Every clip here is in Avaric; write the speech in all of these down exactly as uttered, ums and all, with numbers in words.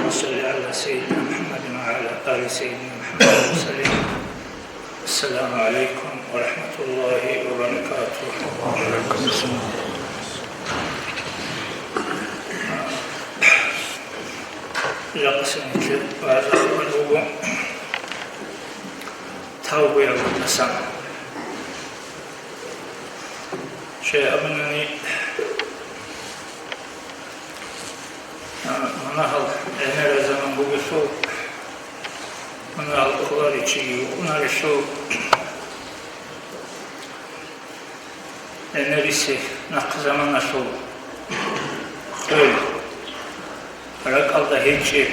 صل على سيدنا محمد وعلى آل سيدنا محمد وسلم. السلام عليكم ورحمة الله وبركاته. Жакъасеб нилъер вагӀза хабар буго тавбуялдасан. Щай абунани, а, мунагьал гӀемерай заман бугелъул, мунагьал кколарев чиги вукӀунарелъул, гӀемерисеб нахъ заманалъул хвел, ракӀалда гьечӀеб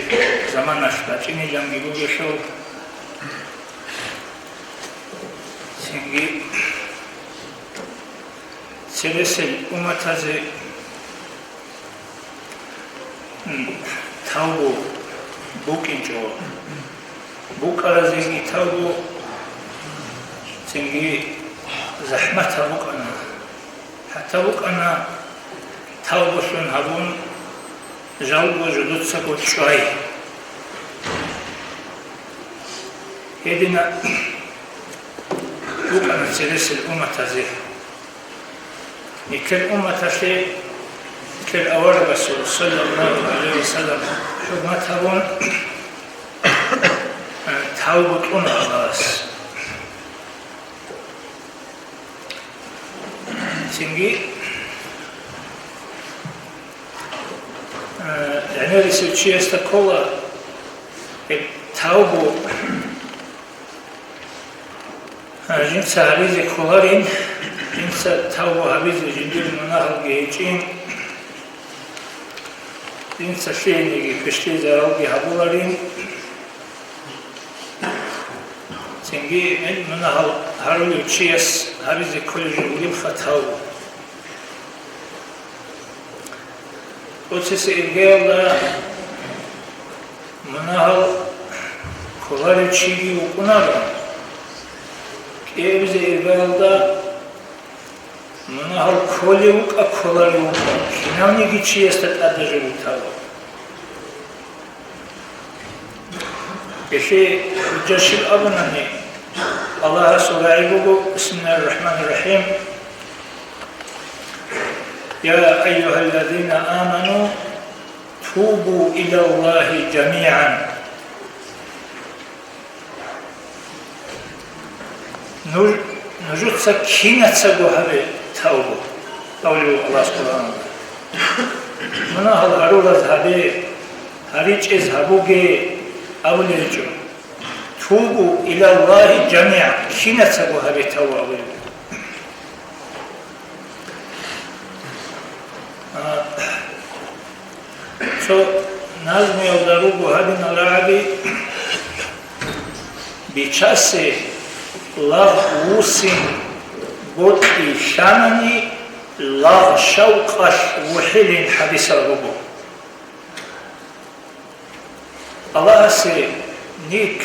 заманалъ бачӀиниланги бугелъул, цинги цересел умматазе, м, тавбу букӀинчӀо, букӀаразеги тавбу, цинги захӀматаб букӀана. ХӀатта букӀана тавбулъун гьабун, жалго жидецаго чӀвай. Гьедина букӀана цересел умматазе. Нилъер умматалъе нилъер аварагасул, саллаллагьу гӀалайгьи вассалам, хӀурмат гьабун, тавбу кьуна Аллагьас. Цинги, э, гӀемерисев чиясда ккола, э, тавбу, э, жинца гьабизе кколарин, жинца тавбу гьабизе жиндир мунагьалги гьечӀин, жинца лъиениги квешлъи заралги гьабуларин. Цинги гьел мунагьал гьарулев чияс гьабизе кколеб жо бугебха тавбу. ТӀоцесеб иргаялда мунагьал кколарев чиги вукӀунаро. КӀиабизе иргаялда мунагьал кколев вукӀа, кколарев вукӀа, кинавниги чиясда тӀадаб жо бутӀа. Гьелъие хӀужа щиб абунани, Аллагьасул рагӀи буго: بسم الله الرحمن الرحيم. يا أيها الذين آمنوا توبوا إلى الله جميعا. Нуж-, нужеца кинацаго гьабе тавбу, абулеб Аллагьас Къуръаналда. Мунагьал гьарулаз гьабе, гьаричӀез гьабуге, абулеб гьечӀо. توبوا إلى الله جميعا, кинацаго гьабе тавбу, абулеб. А, цо назмуялда руго гьадинал рагӀаби: Бичасе лагъ вуссин бокьи лъанани, лагъ шавкъалъ вухӀилин хӀадисал руго. Аллагьасе нилъ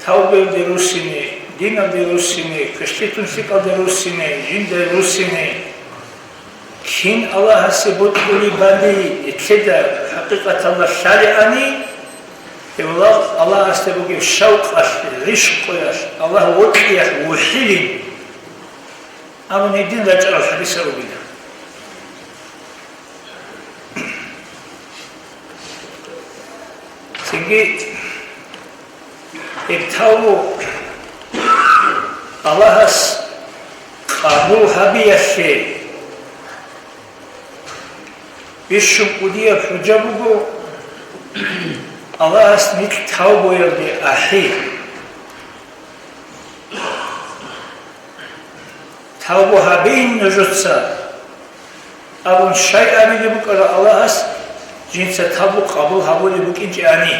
тавбуялде руссине, диналде руссине, квешлъи тун лъикӀалде руссине, жинда руссине, кин Аллагьасе бокьулебали нилъеда хӀакъикъаталда лъалеани, гьеб лагъ Аллагьасда бугеб шавкъалъ, гӀишкъуялъ, Аллагь вокьиялъ вухӀилин абун гьедин рачӀарал хӀадисал ругила. Цинги гьеб тавбу Аллагьас къабул гьабиялъе бищун кӀудияб хӀужа буго, Аллагьас нилъ тавбуялде ахӀи. Тавбу гьабейин нужеца, абун щай абулеб букӀараб Аллагьас, жинца тавбу къабул гьабулеб букӀинчӀебани?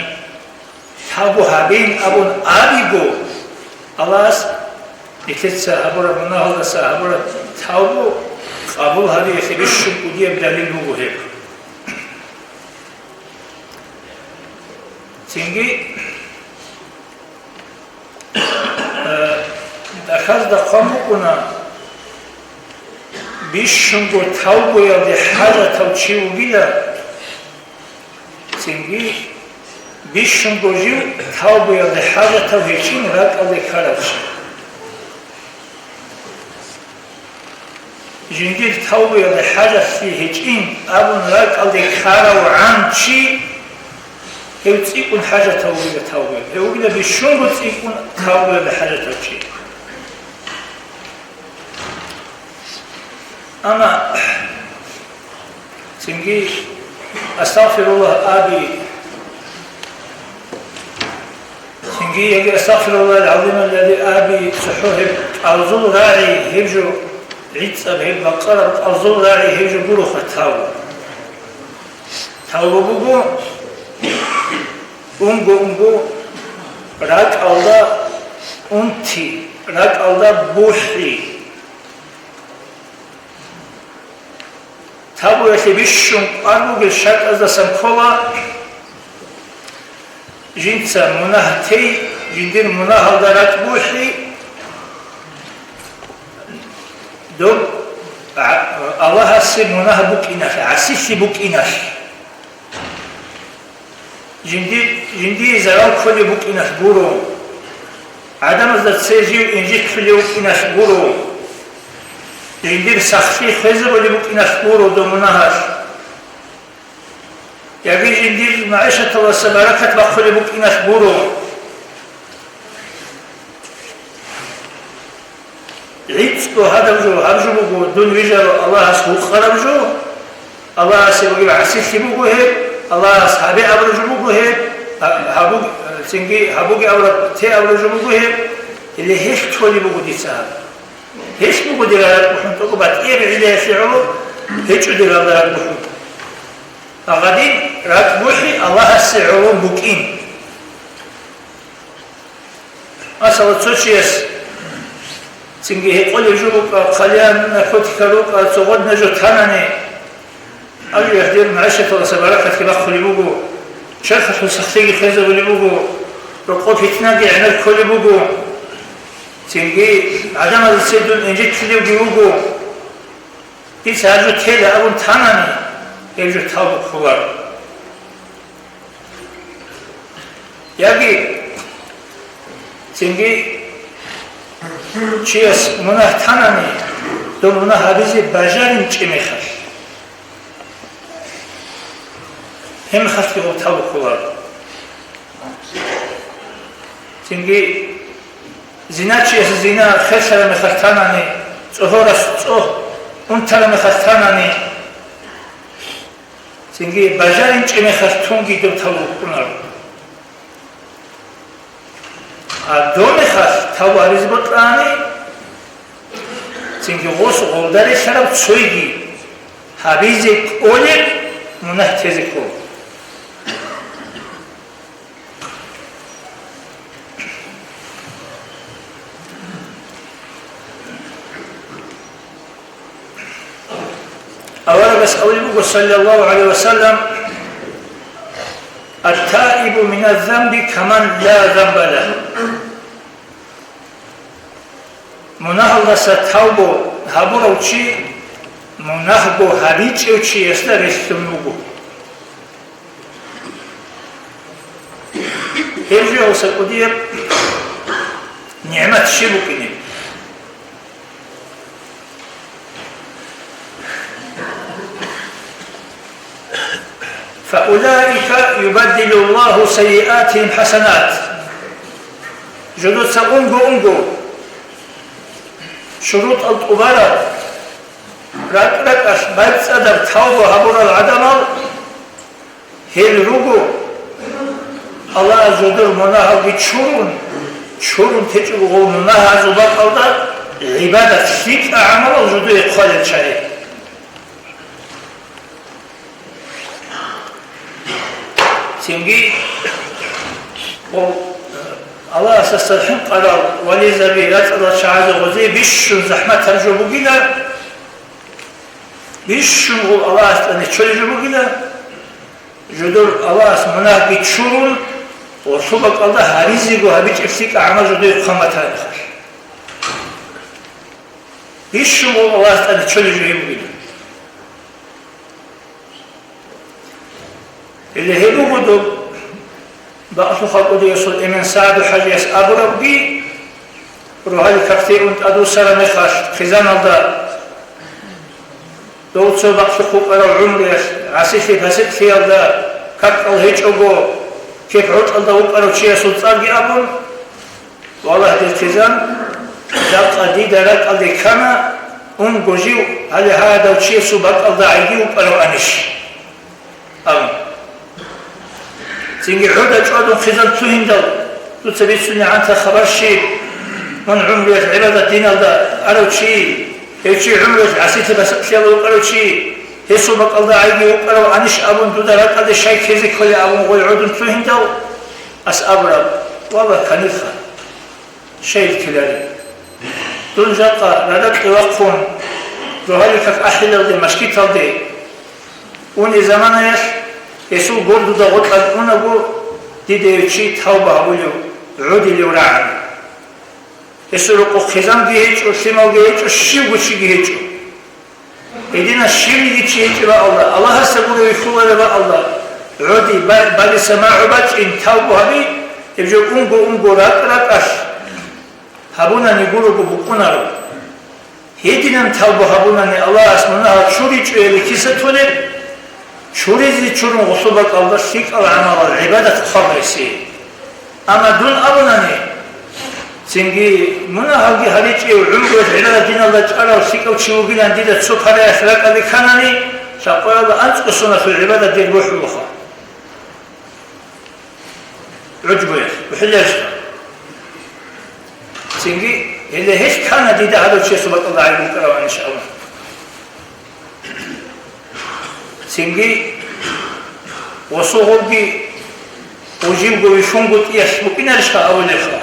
Тавбу гьабейин абун абиго, Аллагьас нилъеца гьабураб мунагьалдаса гьабураб тавбу къабул гьабиялъе бищун кӀудияб далил буго гьеб. Цинги Э, тӀахьазда хъван букӀуна, бищунго тавбуялде хӀажатав чи вугила, цинги Бищунго жив тавбуялде хӀажатав гьечӀин ракӀалде ккарав чи. Жиндир тавбуялде хӀажатлъи гьечӀин абун ракӀалде ккаравгӀан чи, гьев цӀикӀкӀун хӀажатав вугила тавбуялде. Гьев вугила бищунго цӀикӀкӀун тавбуялде хӀажатав чи. Амма цинги «Астагъфируллагь» аби, цинги яги «Астагъфируллагьал гӀазималлади» аби, цохӀо гьеб къарзул рагӀи гьеб жо, гӀицӀаб гьеб бакъараб къарзул рагӀи гьеб жо гуроха тавбу. Тавбу буго, унго-унго ракӀалда унти, ракӀалда бухӀи. Тавбуялъе бищун кӀвар бугел шартӀаздасан ккола жинца мунагь тей, жиндир мунагьалда ракӀ бухӀи, доб гӀа-, Аллагьасе мунагь букӀиналъ, гӀасилъи букӀиналъ. Жинди-, жиндие зарал кколеб букӀиналъ гуро. ГӀадамазда цере жив инжит лъулев вукӀиналъ гуро. Жиндир сахлъи хвезабулеб букӀиналъ гуро доб мунагьалъ. Яги жиндир магӀишаталдаса баракат бахъулеб букӀиналъ гуро. ГӀицӀго гьадаб жо, гьаб жо буго дун вижарав Аллагьас гьукъараб жо, Аллагьасе бугеб гӀасилъи буго гьеб, Аллагьас гьабе абураб жо буго гьеб, гьа-, гьабуг-, цинги гьабуге абураб, те абураб жо буго гьеб, гьеле гьелъ толеб буго дица гьаб. Гьелъ буго дир ракӀ бухӀун, тӀокӀаб батӀияб гӀиллаялъе гӀоло гьечӀо дир ракӀ бухӀун. Гьагадин ракӀ бухӀи Аллагьасе гӀоло букӀин. Масала, цо чияс цинги гьекъолеб жо букӀа, хъалиян, наркотикал рукӀа, цо гъодна жо танани, аб жо гьадир магӀишаталдаса баракатги бахъулеб буго, черхалъул сахлъиги хвезабулеб буго, рокъоб питнаги гӀемер кколеб буго, цинги гӀадамазда цере дун инжитлъулевги вуго. Дица гьаб жо тела абун танани, гьеб жо тавбу кколаро. Яги цинги чияс мунагь танани, доб мунагь гьабизе бажаринчӀеб мехалъ, гьеб мехалъги гьеб тавбу кколаро. Цинги зиначияс зина херлъараб мехалъ танани, цӀогьорас цӀогь унтараб мехалъ танани, цинги бажаринчӀеб мехалъ тунги доб тавбу кколаро. А доб мехалъ тавбу гьабизе бокьани, цинги гъос гъолда релълъараб цойги гьабизе кӀолеб мунагь тезе ккола. Аварагас абулеб буго, саллаллагьу гӀалайгьи ва саллам: «Ат-таибу миназ-занби каман ла занба лагь». Мунагьалдаса тавбу гьабурав чи мунагьго гьабичӀев чиясда релълъун вуго. Гьеб жо гьалса кӀудияб нигӀмат щиб букӀинеб? «Фаулаика юбаддилуллагьу сайиатигьим хӀасанат». Жодоца унго-унго шурутӀал тӀубараб, ракӀ-ракӀалъ байцӀадаб тавбу гьабурал гӀадамал гьел руго, Аллагьас жодор мунагьалги чурун, чурун течӀого гъол мунагьазул бакӀалда гӀибадат, лъикӀа гӀамалал жодое хъвалел чагӀи. Цинги гъол Аллагьасдаса хӀинкъарал вализаби, рацӀцӀадал чагӀазул гъозие бищун захӀматаб жо бугила, бищун гъол Аллагьасда нечолеб жо бугила, жодор Аллагьас мунагьги чурун, гъолъул бакӀалда гьаризего гьабичӀеб лъикӀа гӀамал жодое хъван батараб мехалъ. Бищун гъол Аллагьасда нечолеб жо гьеб бугила. Гьеле гьеб буго доб Бакълъухъа кӀудиясул эмен СагӀду-хӀажияс абурабги, рогьалил какде ун тӀадвуссараб мехалъ хъизаналда, дов цо бакълъухъ вукӀарав гӀумруялъ гӀасилъи-пасикълъиялда какал гьечӀого, кеп-гӀоркьалда вукӀарав чиясул цӀарги абун, валлагь, дир хъизан, жакъа дида ракӀалде ккана, унго жив гьале гьадав чиясул бакӀалда гӀайги вукӀараванищ? Амин. Цинги гӀодов чӀвадун хъизан лъугьиндал, дуца бицунегӀанта хабар щиб? Мун гӀумруялъ гӀибадат диналда арав чи, гьев чи гӀумруялъ гӀасилъи-пасикълъиялда вукӀарав чи, гьесул бакӀалда гӀайги вукӀараванищ абун дуда ракӀалде щай ккезе кколеб абун гъой гӀодун лъугьиндал, ас абураб: «Валлагь, кканилха». Щай ккелареб? Дун жакъа раракье вахъун, рогьалил как ахӀилалде, машгиталде унеб заманаялъ, гьесул гурдуда гъоркьан унаго, дида гьев чи тавба гьабулев, гӀодулев рагӀана. Гьесул рокъоб хъизанги гьечӀо, лъималги гьечӀо, щивго чиги гьечӀо. Гьединав щивниги чи гьечӀеб бакӀалда, Аллагьасда гуро вихьулареб бакӀалда, гӀоди, ба-, балиса магӀу бачӀин тавбу гьаби, гьеб жо унго-унго ракӀ-ракӀалъ гьабунани гурого букӀунаро. Гьединан тавбу гьабунани Аллагьас мунагьал чуричӀояби киса толеб? Чуризе чурун гъосул бакӀалда лъикӀал гӀамалал гӀибадат хъван гьесие. Амма дун абунани, цинги мунагьалги гьаричӀев, гӀумруялъ гӀибадат диналда чӀарав лъикӀав чи вугилан дида цо параялъ ракӀалде кканани, лъакъоялда анцӀго соналъул гӀибадат дир бухӀулаха. ГӀуджбуялъ, бухӀуларищха? Цинги, гьеле гьелъ ккана дида гьадав чиясул бакӀалда гӀайиб букӀараванищ абун. Цинги гъосул гъобги живго вихьунгутӀиялъ букӀинарищха абулебха?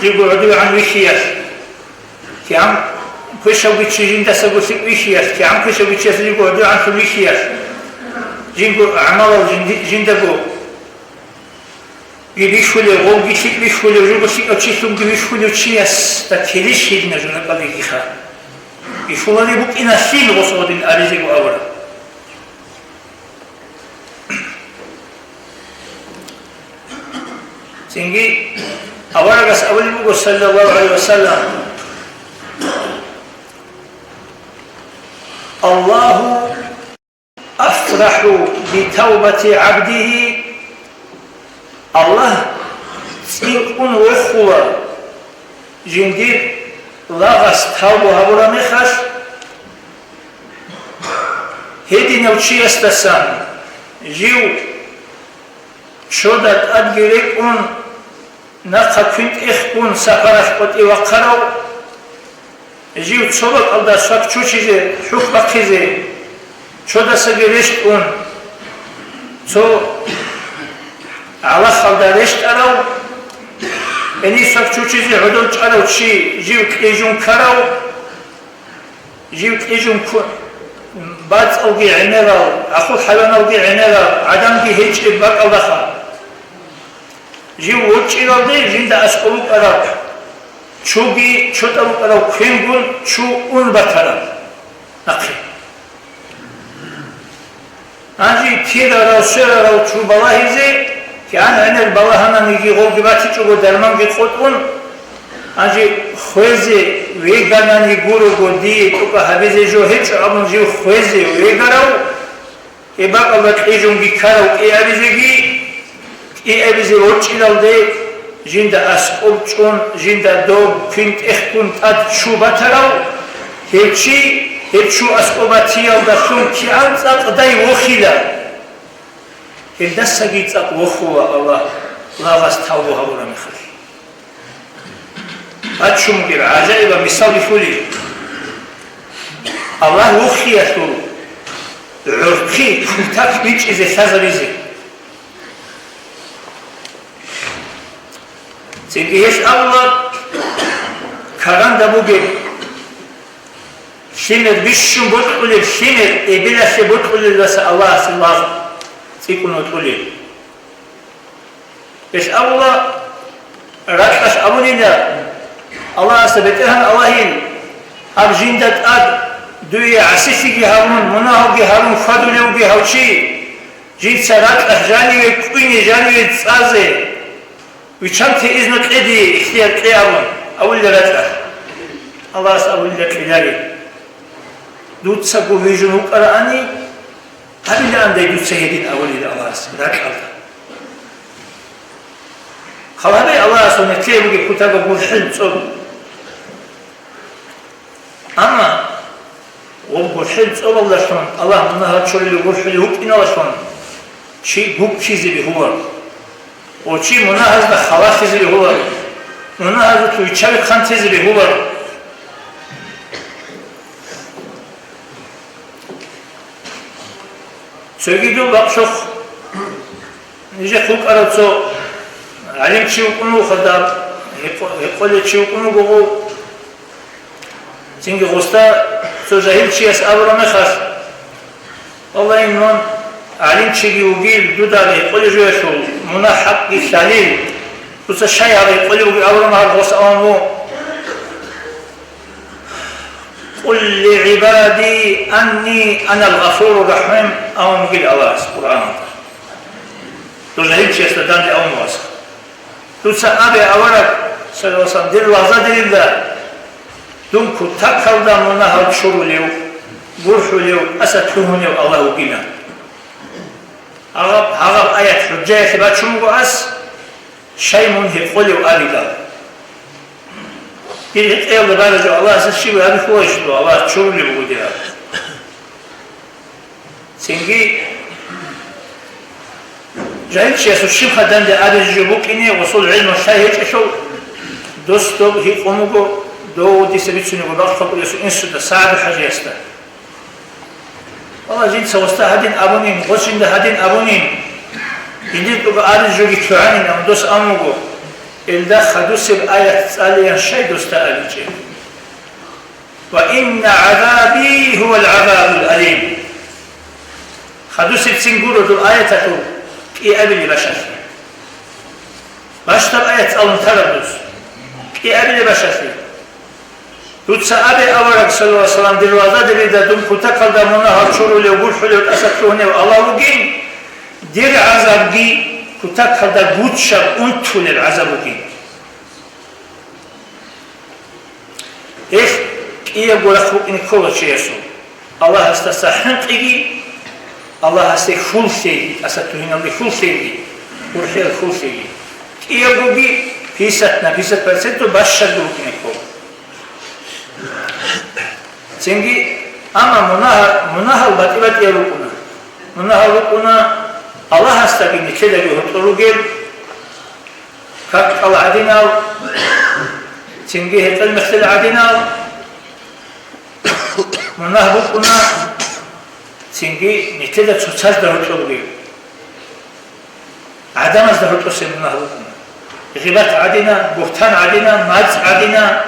Живго гӀодовегӀан вихьиялъ. КигӀан квешавги чи жиндасаго лъикӀ вихьиялъ, кигӀан квешавги чияс живго гӀодовегӀанлъун вихьиялъ. Живго гӀамалал жинди-, жиндаго. Вихьулев, гъовги лъикӀ вихьулев, живго лъикӀав чилъунги вихьулев чиясда килищ гьединаб жо ракӀалдегиха? Вихьулареб букӀиналъин гъос гъодин аризего абураб. Цинги аварагас абулеб буго, саллаллагьу гӀалайгьи ва саллам: «Аллагьу афрахӀу битавбати гӀабдигьи», Аллагь цӀикӀкӀун вохула жиндир лагъас тавбу гьабураб мехалъ, гьединав чиясдасан жив чода тӀадги рекӀун, нахъа квен-тӀехгун сапаралъ къотӀи вахъарав, жив цо бакӀалда свак чучизе, хӀухь бахъизе, чодасаги рещтӀун, цо гӀалахалда рещтӀарав, гьенив свак чучизе гӀодов чӀарав чи жив кьижун ккарав, жив кьижун кку-, бацӀалги гӀемерал, ахъул хӀайваналги гӀемерал, гӀадамги гьечӀеб бакӀалдаха. Жив ворчӀиналде жинда аскӀов вукӀарав, чуги чотӀа вукӀарав квенгун чу ун батараб нахъе. Гьанже кирарав, сверарав чу балагьизе, кигӀан гӀемер балагьананиги гъовги батичӀого дарманги къотӀун, гьанже хвезе веганани гурого дие тӀокӀаб гьабизе жо гьечӀо абун жив хвезе вегарав, гьеб бакӀалда кьижунги ккарав кӀиабизеги, кӀиабизе ворчӀиналде жинда аскӀоб чӀун, жинда доб квен-тӀехгун тӀад чу батарав, гьев чи, гьеб чу аскӀоб батиялдалъун кигӀан цӀакъдай вохила, гьелдасаги цӀакъ вохула Аллагь, лагъас тавбу гьабураб мехалъ. Баччунги гӀажаибаб мисал бихьулеб. Аллагь вохиялъул гӀурхъи куртак бичӀчӀизе лъазабизе. Цинги гьелъ абула, каранда бугеб лъимер бищун бокьулеб лъимер эбелалъе бокьулелдаса Аллагьасе лагъ цӀикӀкӀун вокьулеб. Гьелъ абула, ракьалъ абунила Аллагьасда: «БетӀергьан Аллагьил, гьаб жинда тӀад дуе гӀасилъиги гьабун, мунагьалги гьарун хьвадулев вугев гьав чи, Жинца ракьалъ жаниве кӀвине, жаниве цӀазе, виччанте изну кье дие, ихтияр кье абун, авулила ракьалъ. Аллагьас авулила кьелари. Дуцаго вижун вукӀараани, гьабилаандай дуца гьедин авулила Аллагьас ракьалда. Хал гьабе Аллагьас гьунетлъи бугеб кутаго гурхӀел цӀоб. Амма гъоб гурхӀел цӀобалдалъун Аллагь мунагьал чурулев гурхӀулев вукӀиналъун чи гуккизе бегьуларо. Ва чи мунагьазда халалъизе бегьуларо. Мунагьазулъ виччаби хъантизе бегьуларо. Цоги дун бакълъухъ, нижехъ вукӀарав цо гӀалимчи вукӀун вуго, даб гьекъо-, гьекъолев чи вукӀун вуго гъов. Цинги гъосда цо жагьилчияс абураб мехалъ: «Валлагь, мун гӀалимчиги вугил, дуда гьекъолев жоялъул мунагь хӀакъги лъалил, дуца щай гьаб гьекъолев вугев?» абураб мехалъ гъос абун вуго: «Къул ли гӀибади анни анал гъафуру рахӀим», – абун бугил Аллагьас Къуръаналда. Дов жагьилчиясда данде абун вуго: «Дуца абе, авараг, саллаллагьу гӀалайгьи ва саллам, дир лагъзадерилда, дун кутакалда мунагьал чурулев, гурхӀулев, тӀаса лъугьунев Аллагь вугилан». Гьагъаб, гьагъаб аят хӀужаялъе бачун буго ас, щай мун гьекъолев абилан. Дир гьекъеялда бараб жо Аллагьас щиб гьабихьуларищ, Аллагь чурулеб буго дир аб. Цинги жагьилчиясул щибха данде абизе жо букӀине, гъосул гӀелму лъай гьечӀелъул, дос доб гьикъун вуго, дов дица бицунего бакълъун вукӀулесул инсуда, СагӀаду-хӀажиясда. Валлагь, жинца гъосда гьадин абунин, гъос жинда гьадин абунин, жиндир тӀубаалил жоги лъугӀанин, амма дос абун вуго, илда хадусеб аят цӀалеян щай досда абичӀеб? «Ва инна гӀазаби гьувал гӀазабул алим». Хадусебцин гуро дол аяталъул кӀиабилеб башалъи. Бащдаб аят цӀалун тараб дос. КӀиабилеб башалъи. Дуца абе, авараг, саллаллагьу гӀалайгьи ва саллам, дир лагъзадерилда дун кутакалда мунагьал чурулев, гурхӀулев, тӀаса лъугьунев Аллагь вугин, дир гӀазабги кутакалда гучаб унтулеб гӀазаб бугин. Эх, кӀиябго рахъ букӀине ккола чиясул. Аллагьасдаса хӀинкъиги, Аллагьасе хьул лъейги, тӀаса лъугьиналде хьул лъейги, гурхӀел хьул лъейги. КӀиябгоги пятьдесят на пятьдесят процентов бащадго букӀине ккола. Цинги, амма мунагьа-, мунагьал батӀи-батӀиял рукӀуна. Мунагьал рукӀуна Аллагьасдаги нилъедаги гьоркьор ругел, как кӀал гӀадинал, цинги гьекъел-мехтел гӀадинал, мунагь букӀуна, цинги нилъеда цоцазда гьоркьор ругел. ГӀадамазда гьоркьосе мунагь букӀуна. Гъибат гӀадина, бугьтан гӀадина, мацӀ гӀадина,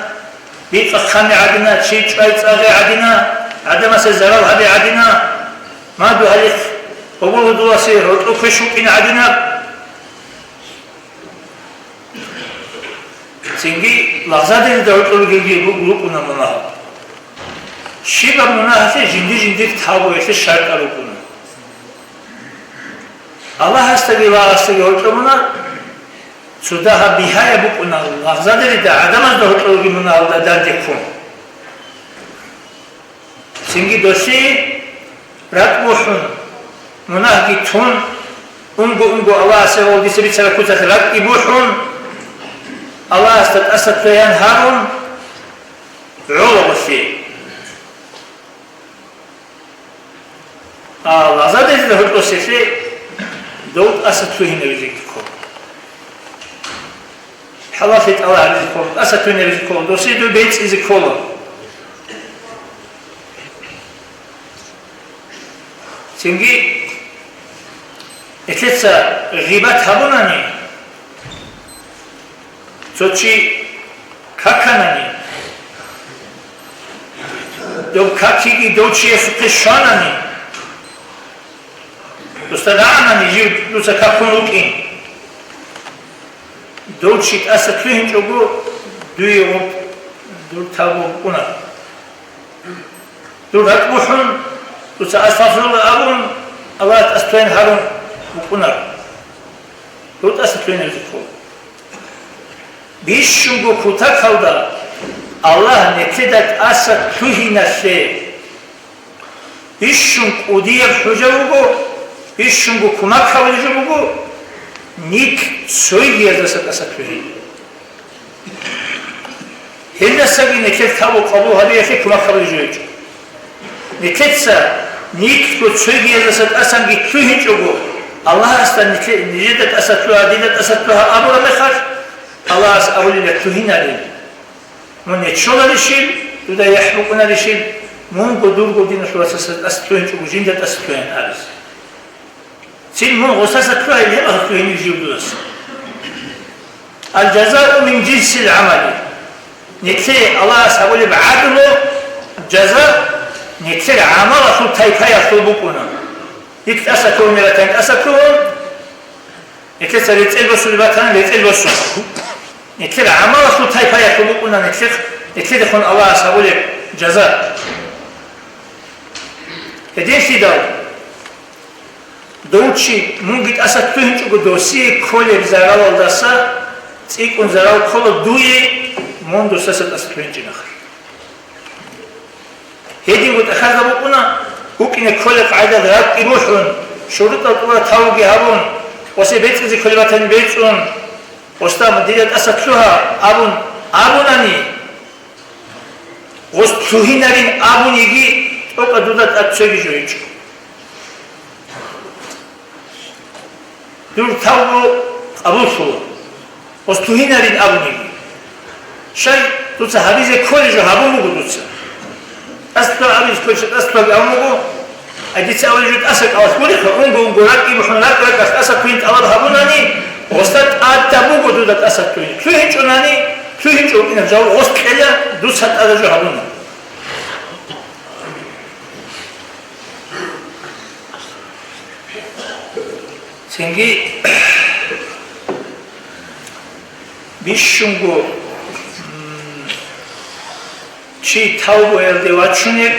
бикъа-хъами гӀадина, чи чӀвай-цӀагъи гӀадина, гӀадамасе зарал гьаби гӀадина, мадугьалихъ гьобол-гьудуласе гьоркьо квеш вукӀин гӀадина. Цинги лагъзадерида гьоркьор ругелги ру-, рукӀуна мунагь. Щибаб мунагьалъе жинди-жиндир тавбуялъе шартӀал рукӀуна. Аллагьасдаги Аллагьасдаги гьоркьор мунагь, цо дагьаб бигьаяб букӀуна лагъзадерида гӀадамазда гьоркьор ругел мунагьалда данде ккун. Цинги долъие ракӀ бухӀун, мунагьги тун, унго-унго Аллагьасе ва дица бицараб куцалъ ракӀги бухӀун, Аллагьасда тӀаса лъугьаян гьарун, гӀола гъолъие. А лагъзадерида гьоркьоселъе дов тӀаса лъугьинавизеги ккола. ХӀалаллъи тӀалаб гьабизе ккола, тӀаса лъугьинавизе ккола, досие дов бецӀизе ккола. Цинги нилъеца гъибат гьабунани, цо чи каканани, доб какиги дов чиясухъе щванани, досда рагӀанани жив дуца какун вукӀин, дов чи тӀаса лъугьинчӀого, дуе гъоб дур тавбу букӀуна. Дур ракӀ бухӀун, дуца астагъфируллагь абун, Аллагьас тӀаса лъугьаян гьарун, букӀунаро. Гьев тӀаса лъугьинабизе ккола. Бищунго кутакалда Аллагь нилъеда тӀаса лъугьиналъе, бищун кӀудияб хӀужа буго, бищунго кумак гьабулеб жо буго, нилъ цойгияздаса тӀаса лъугьин. Гьелдасаги нилъер тавбу къабул гьабиялъе кумак гьабулеб жо гьечӀо. Нилъеца нилъго цойгияздаса тӀасанги лъугьинчӀого, Аллагьасда нилъе-, нижеда тӀаса лъугьа, дида тӀаса лъугьа абураб мехалъ, Аллагьас абулила лъугьиналин. Мун нечоларищил, дуда яхӀ букӀунарищил, мунго дурго диналъул васасда тӀаса лъугьинчӀого жинда тӀаса лъугьаян абизе. Цин мун гъосаса лъугьайилан гьеб гьаб лъугьинив жив дудаса. Аль-жазау мин жинсил гӀамали. Нилъее Аллагьас гьабулеб гӀадлу, жаза, нилъер гӀамалалъул тайпаялъул букӀуна. Нилъ тӀаса лъугьунел ратани тӀаса лъугьун, нилъеца рецӀел босулеб батани рецӀел босун. Нилъер гӀамалалъул тайпаялъул букӀуна нилъер, нилъерехун Аллагьас гьабулеб жаза. Гьединлъидал Дов чи мунги тӀаса лъугьинчӀого досие кколеб заралалдаса цӀикӀкӀун зарал ккола дуе, мун досдаса тӀаса лъугьинчӀеб мехалъ. Гьединго тӀахьазда букӀуна, букӀине кколеб къагӀидал ракӀги бухӀун, шурутӀал тӀура тавги гьабун, гъосе бецӀизе кколеб батани бецӀун, гъосда дида тӀаса лъугьа абун абунани, гъос лъугьинарин абун йиги, тӀокӀаб дуда тӀад цоги жо гьечӀо. Дур тавбу къабуллъула, гъос лъугьинарин абун йиги. Щай, дуца гьабизе кколеб жо гьабун буго дуца. ТӀаса лъугьа абизе кколеб жо тӀаса лъугьа абун буго. Ай, дица абулеб жо тӀаса кӀалалъ гурехъа, унго-унго ракӀги бухӀун, ракӀ-ракӀалъ тӀаса лъугьин тӀалаб гьабунани, гъосда тӀадаб буго дуда тӀаса лъугьин. ЛъугьинчӀунани, лъугьинчӀо вукӀинаб жал гъос кьела, дуца тӀада жо гьабуна. Цинги бищунго, м, чи тавбуялде вачунеб,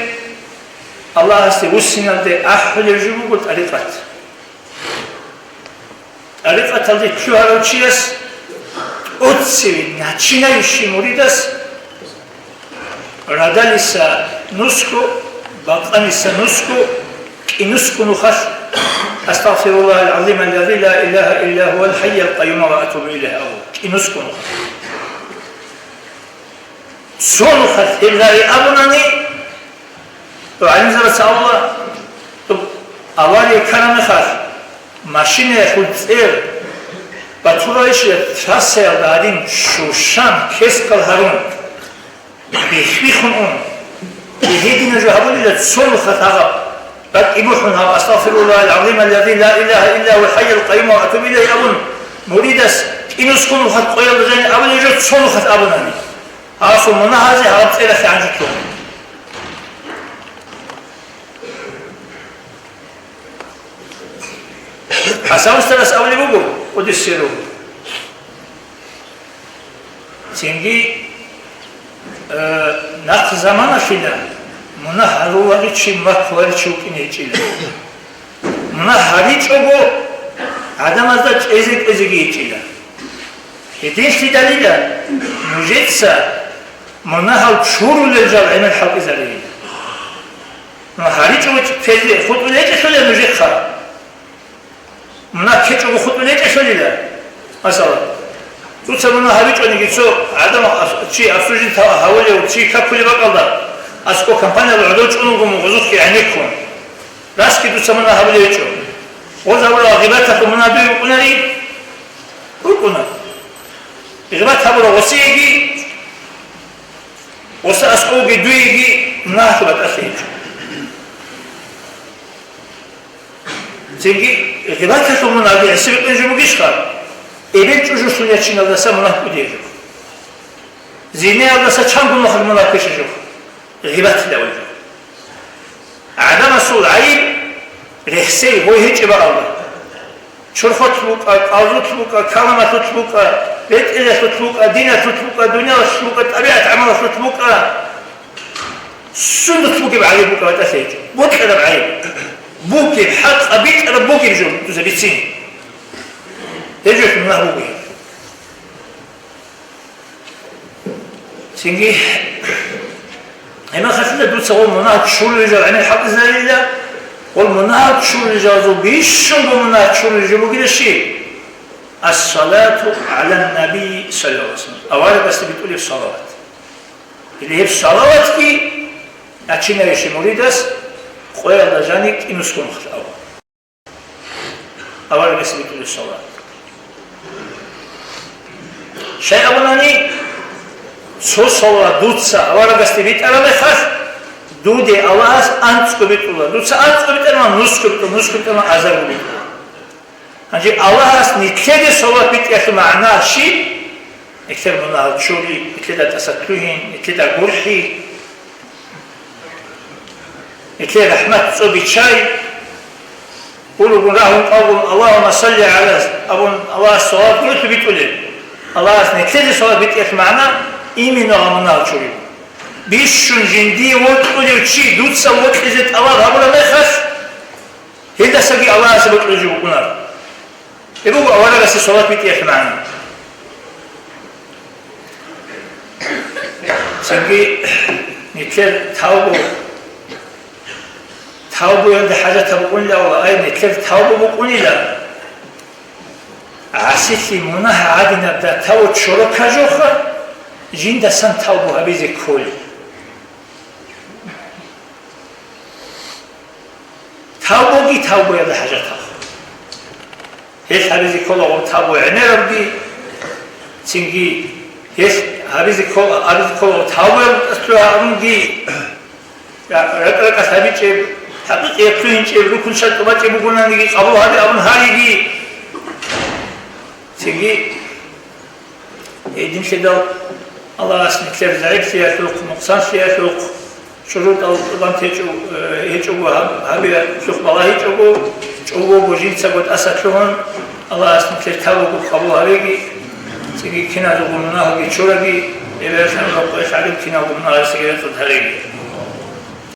Аллагьасде вуссиналде ахӀулеб жо буго тӀарикъат. ТӀарикъаталде лъугьарав чияс тӀоцеве начинающий муридас радалиса нусго, бакъаниса нусго, кӀинусго нухалъ, «Астагъфируллагьал гӀазимал лази ла илагьа илла гьувал хӀайял къаюм ва атубу илайгьи», абу, кӀинусго нухалъ. Цо нухалъ гьеб лагъи абунани, гӀалимзабаца абула, авария ккараб мехалъ, машинаялъул цӀер батуралищ трассаялда гьадин щущан, кескал гьарун, бихь-бихьун ун. Гьединаб жо гьабулила цо нухалъ гьаб, ракӀги бухӀун гьаб, «Астагъфируллагьал гӀазимал лази ла илагьа илла гьувал хӀайял къаюм ва атубу илайгьи», абун, муридас кӀинусго нухалъ къоялда жаниб абулеб жо цо нухалъ абунани. Гьасул мунагьазе гьаб цӀералъе гӀанжулъун. ХӀасан устарас абулеб буго, къуддиса сирругьу. Цинги, э, нахъ заманалъила мунагь гьаруларев чи, мунагь кколарев чи вукӀине гьечӀила. Мунагь гьаричӀого гӀадамазда чӀезе-кӀвезеги гьечӀила. Гьединлъидалила нужеца мунагьал чурулел жал гӀемер хӀалтӀизарейила. Ну, гьаричӀого тезе хутӀулечӀелъулеб нужехъа. Мунагь ккечӀого хутӀулечӀелъулила. Масала, дуца мунагь гьаричӀониги цо гӀадамал ас-, чи осуждать гьавулев, чи какулеб бакӀалда, аскӀо компаниялда гӀодов чӀун вуго мун гъозухъе гӀенеккун. Расги дуца мунагь гьабулев гьечӀо. Гъоз гьабураб гъибаталъул мунагь дуе букӀунари? БукӀуна. Гъибат гьабурав гъосиеги, гъоса аскӀовги дуеги мунагьалъул батӀалъи гьечӀо. Цинги гъибаталъул мунагьги гӀиси бикъин жо бугищха? Эбел чӀужулъул ячиналдаса мунагь кӀудияб жо. Зинаялдаса чанго нухалъ мунагь ккечӀеб жо. Гъибатилан жо. ГӀадамасул гӀайиб рехсей гъой гьечӀеб бакӀалда. Чорхолъ букӀа, къавлулъ букӀа, каламалъулъ букӀа, бетӀералъулъ букӀа, диналъулъ букӀа, дуниялалъулъ букӀа, тӀабигӀат-гӀамалалъулъ букӀа. Сундулъ бугеб гӀайиб букӀа батӀалъи гьечӀо. Бокьараб гӀайиб. Бугеб хӀакъ абитӀараб бугеб жо дуца бицин. Гьеб жо мунагь бугеб. Цинги, гьебмехалъила дуца гъол мунагь чурулел жал гӀемер хӀалтӀизарила, гъол мунагь чурулел жалазул бищунго мунагь чурулел жо бугила щиб? Ас-салату гӀалан-наби саллаллагьу гӀалайгьи ва саллам. Аварагасде битӀулеб салават. Или гьеб салаватги, а, чинарище муридас къоялда жаниб кӀинусго нухалъ ава. Аварагасде битӀулеб салават. Щай абунани, цо салават дуца аварагасде битӀараб мехалъ, дуде Аллагьас анцӀго битӀула. Дуца анцӀго битӀараб мехалъ нусго битӀула, нусго битӀараб мехалъ азарго битӀула. Гьанже Аллагьас нилъеде салават битӀиялъул магӀна щиб? Нилъер мунагьал чури, нилъеда тӀаса лъугьин, нилъеда гурхӀи, нилъер рахӀмат цӀо биччай. Гургун рагьун къалгун, «Аллагьумма салли гӀала», абун Аллагьас салават гурелъул битӀулеб. Аллагьас нилъеде салават битӀиялъул магӀна именно гьал мунагьал чури. Бищун жиндие вокьулев чи дуца вокьизе тӀалаб гьабураб мехалъ, гьелдасаги Аллагьасе бокьулев жо букӀунар. Гьеб буго аварагасе салават битӀиялъул магӀна. Цинги нилъер тавбу, тавбуялда хӀажатаб букӀунилавла, ай, нилъер тавбу букӀунила. ГӀасилъи мунагь гӀадинаб датаво чорока жоха, жиндасан тавбу гьабизе кколеб. Тавбуги тавбуялда хӀажатаб. Гьелъ гьабизе кколаго тавбу гӀемерабги, цинги гьелъ гьабизе ккол-, гьабизе кколаго тавбуялда тӀасалъугьа абунги, ра-, ракӀ-ракӀалъ гьабичӀеб, хӀакъикъиялъ лъугьинчӀеб, рукун-шартӀ бачӀеб бугонаниги къабул гьаби абун гьариги, цинги Гьединлъидал Аллагьас нилъер загӀиплъиялъухъ, нукъсанлъиялъухъ, чӀужугӀал тӀубан течӀо-, э, гьечӀого гьаб-, гьабиялъухъ балагьичӀого, чӀого жинцаго тӀаса лъугьун, Аллагьас нилъер тавбуго къабул гьабеги, цинги киназего мунагьалги чураги, эбелалъан рокъоялъ гӀадин киналго мунагьалдасаги рецӀад гьареги.